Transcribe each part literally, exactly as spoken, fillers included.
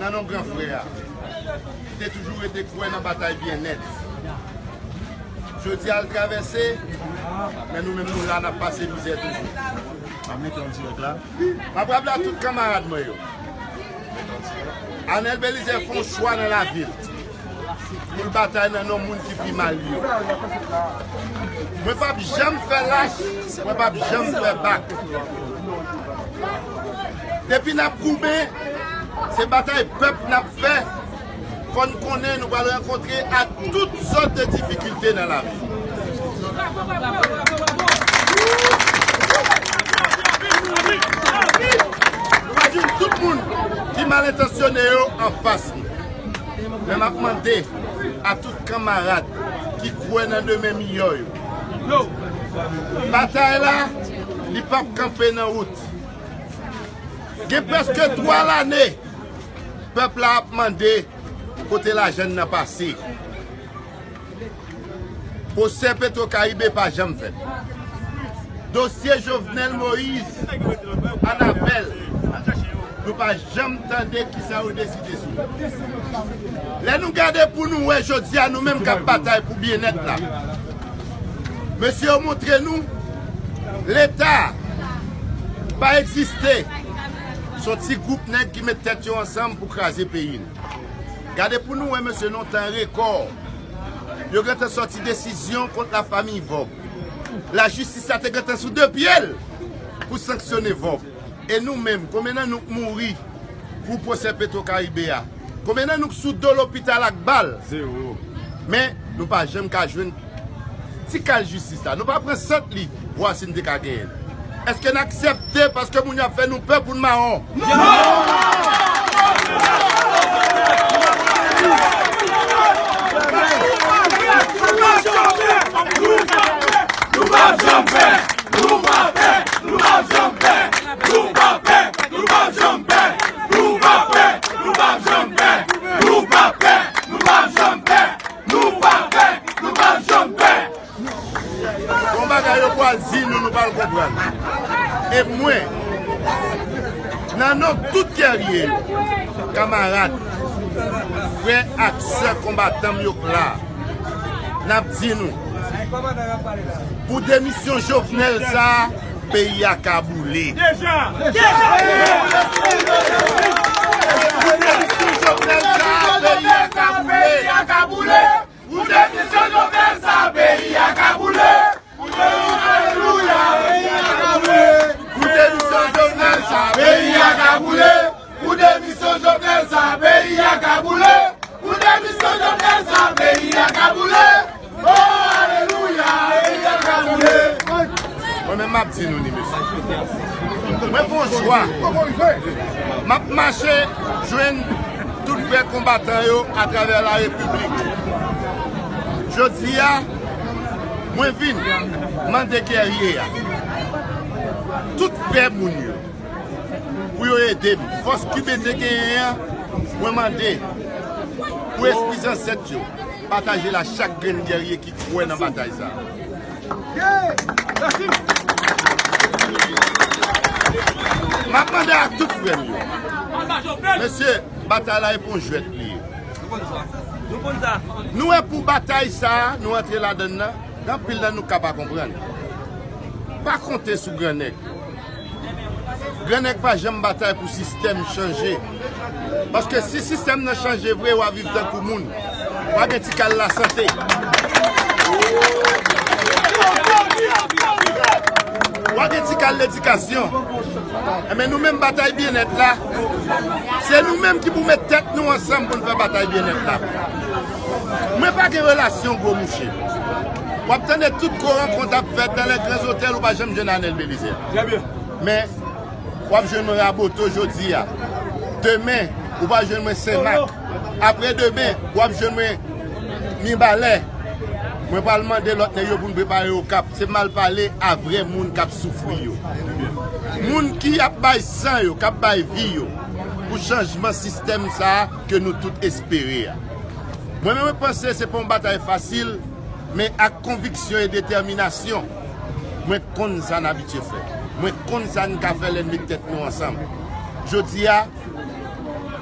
Nan non gran frè a, ki te toujou rete kwè nan batay byennèt. Jodi a, l travèse, men nou menm nou la, n ap pase mizè toujou. M ap mete yon dirèk la. M ap raple a tout kanmarad mwen yo. Anèl Belizaire fè yon chwa nan lavi l pou l batay nan non moun ki pi mal yo. Mwen p ap janm fè lach, mwen p ap janm fè bak. Depi n ap goumen, se batay pèp n ap fè. Fò n konnen nou pral rankontre ak tout sòt de difikilte nan lavi. Nou va jwenn tout moun ki mal entansyone yo anfas nou. Men m ap mande a tout kanmarad ki kwè nan demen miyò yo. Batay la, li p ap kanpe nan wout. Gen prèske twa lane pèp la ap mande kote lajan n nan pase. Pwosè Petwokaribe pa janm fèt. Dosye Jovenel Moïse, Anabèl, nou pa janm tande kisa yo deside sou li. Lè nou gade pou nou wè jodi a, nou menm k ap batay pou byennèt la, mesye yo montre nou Leta pa egziste. Se yon ti gwoup nèg ki met tèt yo ansanm pou kraze peyi n. Gade pou nou wè, mesye, nan yon tan rekò, yo gentan sòti desizyon kont lafanmi Vòb. Lajistis la te gentan sou de pye l pou sanksyone Vòb. E nou menm, konbyen nan nou k mouri pou pwosè Petwokaribe a? Konbyen nan nou k sou do lopital ak bal? Zewo. Men, nou pa janm ka jwenn ti kal jistis la. Nou pa pran sant li, vwa si n te ka genyen l. Èske n aksepte paske moun yo ap fè nou pè pou n mawon? Non! Nou p ap janm pè! Nou p ap janm pè! Nou p ap janm pè! Nou p ap pè! Nou p ap janm pè! Nou p ap pè! Nou p ap janm pè! Nou p ap pè! Nou p ap janm pè! Nou p ap pè! Nou p ap janm pè! Nou p ap pè! Nou p ap janm pè! Gon bagay yo pral di nou, nou pral konprann. E mwen, nan non tout gèrye yo, kanmarad, frè ak sè konbatan m yo k la, n ap di nou, pou demisyon Jovenel sa a, peyi a ka boule. Deja! Deja! Pou demisyon Jovenel sa a, peyi a ka boule. Pou demisyon Jovenel sa a, peyi a ka boule. Alelouya, peyi a ka boule. Pou demisyon Jovenel sa a, peyi a ka boule. Pou demisyon Jovenel sa a, peyi a ka boule. Pou demisyon Jovenel sa a, peyi a ka boule. Oh, alelouya, peyi a ka boule. Mwen menm m ap di nou ni, mesye. Mwen fè yon chwa. M ap mache jwenn tout frè konbatan yo atravè la repiblik. Jodi a, mwen vin mande gèrye a, tout frè moun yo, pou yo ede m. Fòs Kiben te genyen an, mwen mande pou espri zansèt yo pataje l a chak grenn gèrye ki kwè nan batay sa a. M ap mande a tout frè m yo. Mesye, batay la e pa yon jwèt li ye. Nou wè pou batay sa a, nou antre ladann nan, gen anpil nan nou k ap pa konprann. Pa konte sou grannèg. Grannèg pa janm batay pou sistèm chanje. Paske si sistèm nan chanje vre, w a viv tankou moun. W a gen ti kal lasante. W a gen ti kal ledikasyon. Enben, nou menm batay byennèt la, se nou menm ki pou met tèt nou ansanm pou n fè batay byennèt la. Mwen pa gen relasyon gwo mouche. W ap tande tout gwo rankont ap fèt nan lè gran zotèl, ou pa janm jwenn Anèl Belizaire. Trè byen. Men, w ap jwenn mwen Raboto jodi a. Demen, ou pral jwenn mwen Senmak. Apre demen, w ap jwenn mwen Mibalè. Mwen pral mande lòt nèg yo pou n prepare Okap. Se m al pale a vrè moun k ap soufri yo. Moun ki ap bay san yo, k ap bay vi yo pou chanjman sistèm sa a ke nou tout espere a. Mwen menm, mwen panse se pa yon batay fasil, men ak konviksyon e detèminasyon, mwen konn sa n abitye fè. Mwen konn sa n ka fè lè n met tèt nou ansanm. Jodi a,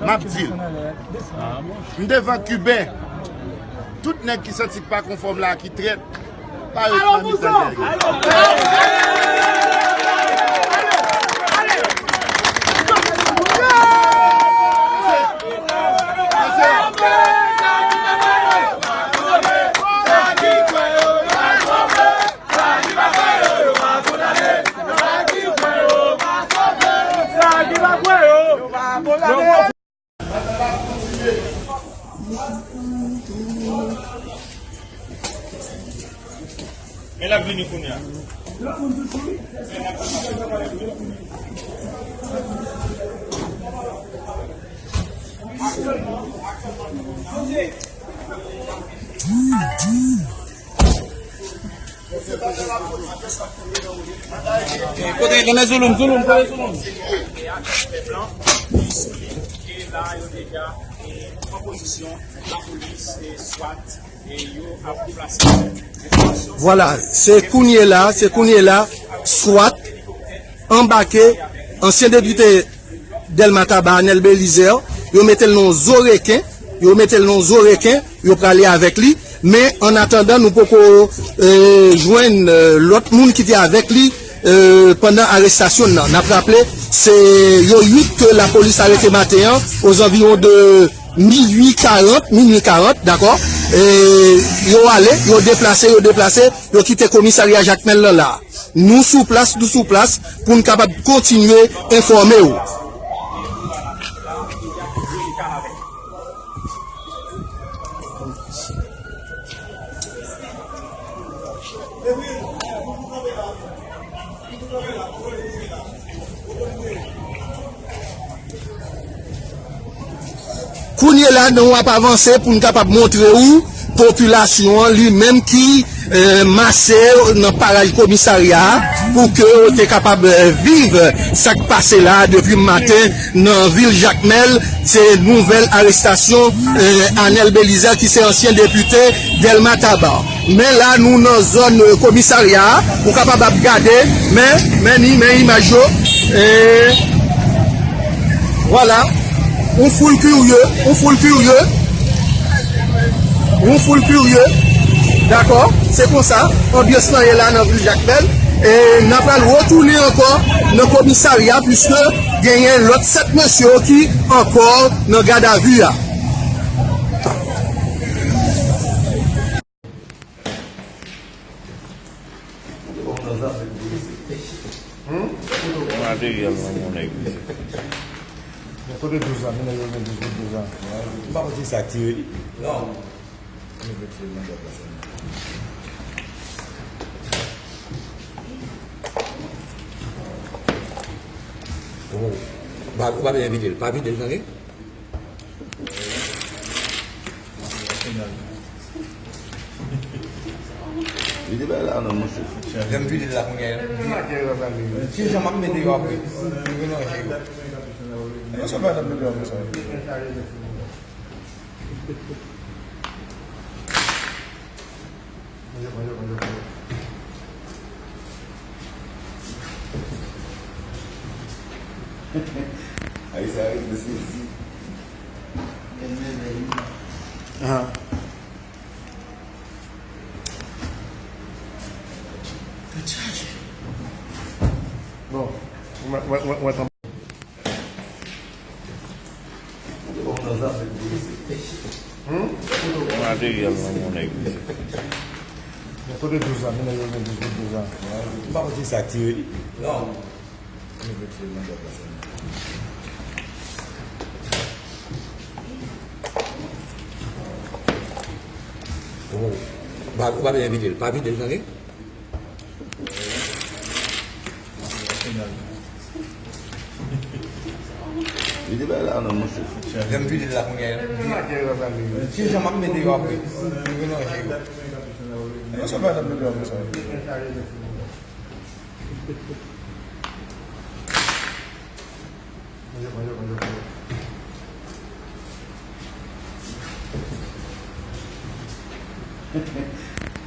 M ap di l. M devan Kiben. Tout nèg ki santi k pa konfòm la, ki trèt, pa ret nan mitan nèg yo. Men l ap vini kounye a. Kote, kote Zouloum, Zouloum, kote Zouloum? E ak pèp lan, ki la, yo deja, e, pran pozisyon, lapolis, e, swat, e, yo ap deplase. Vwala, se kounye la, se kounye la, swat anbake ansyen depite Dèlma Taba, Anèl Belizaire, yo mete l nan zo reken, yo mete l nan zo reken, yo prale avèk li. Men, an atandan, nou poko, e, jwenn, e, lòt moun ki te avèk li, e, pandan arestasyon nan. N ap raple, se yo uit ke lapolis arete maten an, ozanviwon de minui karant, minui karant, dakò? E, yo ale, yo deplase, yo deplase, yo kite komisarya Jakmèl lan la. Nou sou plas, nou sou plas pou n kapab kontinye enfòme w. Kounye la, nou ap avanse pou n kapab montre w popilasyon an li menm ki, e, mase nan paraj komisarya a pou ke yo te kapab, e, viv sa k pase la depi maten nan vil Jakmèl. Se nouvèl arestasyon, e, Anèl Belizaire ki se ansyen depite Dèlma Taba. Men la, nou nan zòn, e, komisarya a. Ou kapab ap gade, men, men ni, men imaj yo. E, vwala. Yon foul kirye, yon foul kirye. Yon foul kirye. Dakò? Se konsa, anbyans lan ye la nan vil Jakmèl. E n a pral retounen ankò nan komisarya, piske genyen lòt sèt mesye yo ki ankò nan gadavi a. Materyèl nan moun nèg. Men kote douz la, men nèg yo gen douz bout douz la. M pa konn si sa k tire li. Non. Ou pa, ou pa bezwen vide l. Pa vide l, tande? Li te bay la non, monchè. Lè m vide la kounye a. Ki jan m ap mete yo apre? Melanje yo. Yo se pa nan mete yo apre sa. Ay, sa ret nan sezi. Ah. Bon, mwen, mwen, mwen, mwen, Hmm? Materyèl nan moun nèg. Men kote douz la, men nèg yo gen douz bout douz la. M pa konn si sa k tire li. Non. Ou pa, ou pa bezwen vide l. Pa vide l, tande? Li te bay la non, monchè. Lè m vide la kounye a. Ki jan m ap mete yo apre? Melanje yo. Yo se pa nan mete yo apre sa.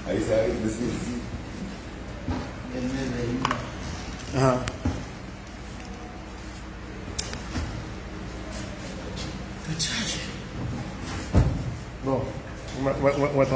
Ay, sa ret nan sezi. Ah. Mwen chaje. Bon, mwen, mwen, mwen, mwen